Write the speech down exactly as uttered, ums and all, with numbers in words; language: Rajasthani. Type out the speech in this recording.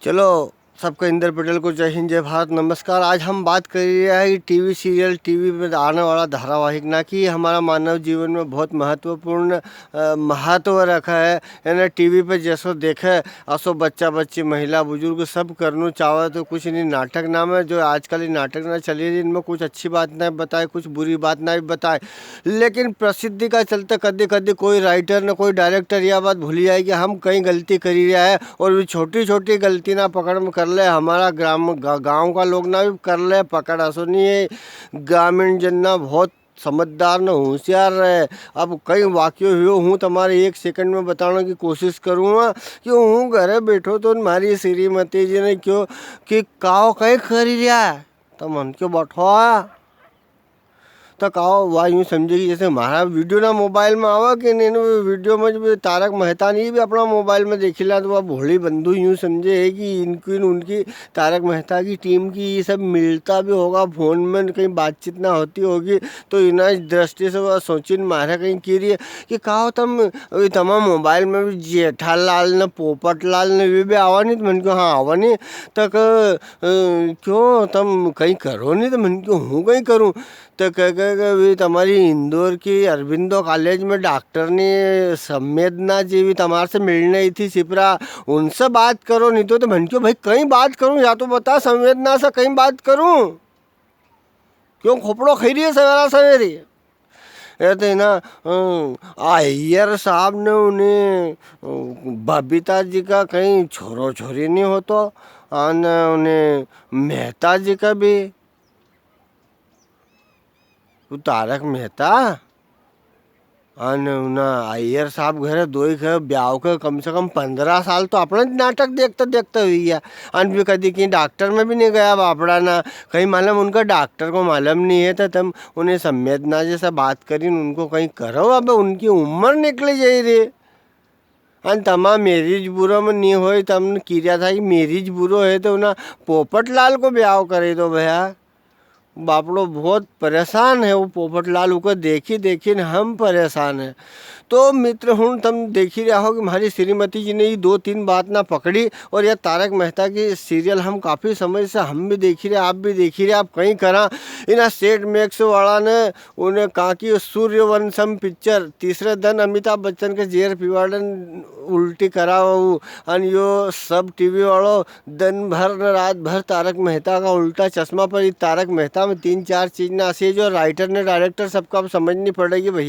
चलो, सबका इंदर पटेल को जय हिंद, जय भारत, नमस्कार। आज हम बात करी रहा है कि टीवी सीरियल, टीवी पे आने वाला धारावाहिक ना कि हमारा मानव जीवन में बहुत महत्वपूर्ण, अ, महत्व रखा है। यानी टीवी पे जैसो देखे, असो बच्चा, बच्ची, महिला, बुजुर्ग सब करनो चाहे तो कुछ नहीं। नाटक नाम है, जो आजकल ये नाटक ना चली रही, इनमें कुछ अच्छी बात ना बताए, कुछ बुरी बात ना बताए, लेकिन प्रसिद्धि का चलते कदी कदी कोई राइटर ने कोई डायरेक्टर या बात भूली जाए कि हम कई गलती करी रहा है, और वी छोटी छोटी गलती ना पकड़ में कर ले, हमारा ग्राम, गा-, गाँव का लोग ना भी कर ले पकड़, असो नहीं है। ग्रामीण जन ना बहुत समझदार ने होशियार रहे। अब कई वाक्यो हुयो, हूँ तमारे एक सेकंड में बताने की कोशिश करूँगा कि हूँ घरे बैठो तो म्हारी श्रीमती जी ने क्यो कि काओ कई करी रहा है, तो मन क्यों बैठो है। तो कहो, वा यूं समझे कि जैसे म्हारा वीडियो ना मोबाइल में आवा कि नहीं, वीडियो में जब तारक मेहता नहीं भी अपना मोबाइल में देखी ला, तो वा भोली बंधु यूं समझे है कि इनकी न उनकी तारक मेहता की टीम की ये सब मिलता भी होगा, फोन में कहीं बातचीत ना होती होगी, तो इना दृष्टि से वा सोची न म्हारा कहीं की रही है कि कहो तम, अभी तमा मोबाइल में भी जेठालाल न पोपटलाल न वे भी आवा नहीं, तो मन क्यों हाँ आवा नहीं, तो क-, अ, क्यों तम कहीं करो नहीं, तो मन क्यों हूँ कहीं करूँ, तो कह, कह, कह, वी तमारी इंदौर की अरबिंदो कॉलेज में डॉक्टर ने संवेदना जी वी तमारे से मिलने आई थी सिपरा, उनसे बात करो, नहीं तो, तो मन क्यों भाई कहीं बात करूँ, या तो बता संवेदना से कहीं बात करूँ, क्यों खोपड़ो खाई रही है सवेरा सवेरी? ये तो ना, अ, अय्यर साहब ने उन्हें, अ, बबीता जी का कहीं छोरो छोरी नहीं होतो, अन उन्हें मेहता जी का भी वो तारक मेहता अन उना अय्यर साहब घरे दोई के ब्याव के कम से कम पन्द्रह साल तो अपना ज नाटक देखते देखते हुई गया। अन भी कदी कहीं डॉक्टर में भी नहीं गया बापड़ा ना, कहीं मालूम उनका डॉक्टर को मालूम नहीं है, तो तम उन्हें संवेदना जैसा बात करी, उनको कहीं करो, अब उनकी उम्र निकली जाई रही। अन तमा मेरी ज बुरो में नी होय, तमने किर्या था कि मेरी ज बुरो है, तो उना पोपटलाल को ब्याव करे दो भैया। बापड़ो बहुत परेशान है वो पोपटलाल, उको देखी देखी ने हम परेशान है। तो मित्र हुण, तम देखी रहा हो कि म्हारी श्रीमती जी ने ये दो तीन बात ना पकड़ी, और या तारक मेहता की सीरियल हम काफ़ी समय से हम भी देखी रहे, आप भी देखी रहे, आप कहीं करा इना सेट मैक्स वाला ने उन्हें कहा कि सूर्यवंशम पिक्चर, तीसरे दिन अमिताभ बच्चन के जेर पिवाड़न उल्टी करावा वो, अन यो सब टीवी वालो दिन भर न रात भर तारक मेहता का उल्टा चश्मा पर, ई तारक मेहता में तीन चार चीज ना ऐसी जो राइटर ने डायरेक्टर सबका अब समझनी पड़ेगी भैया।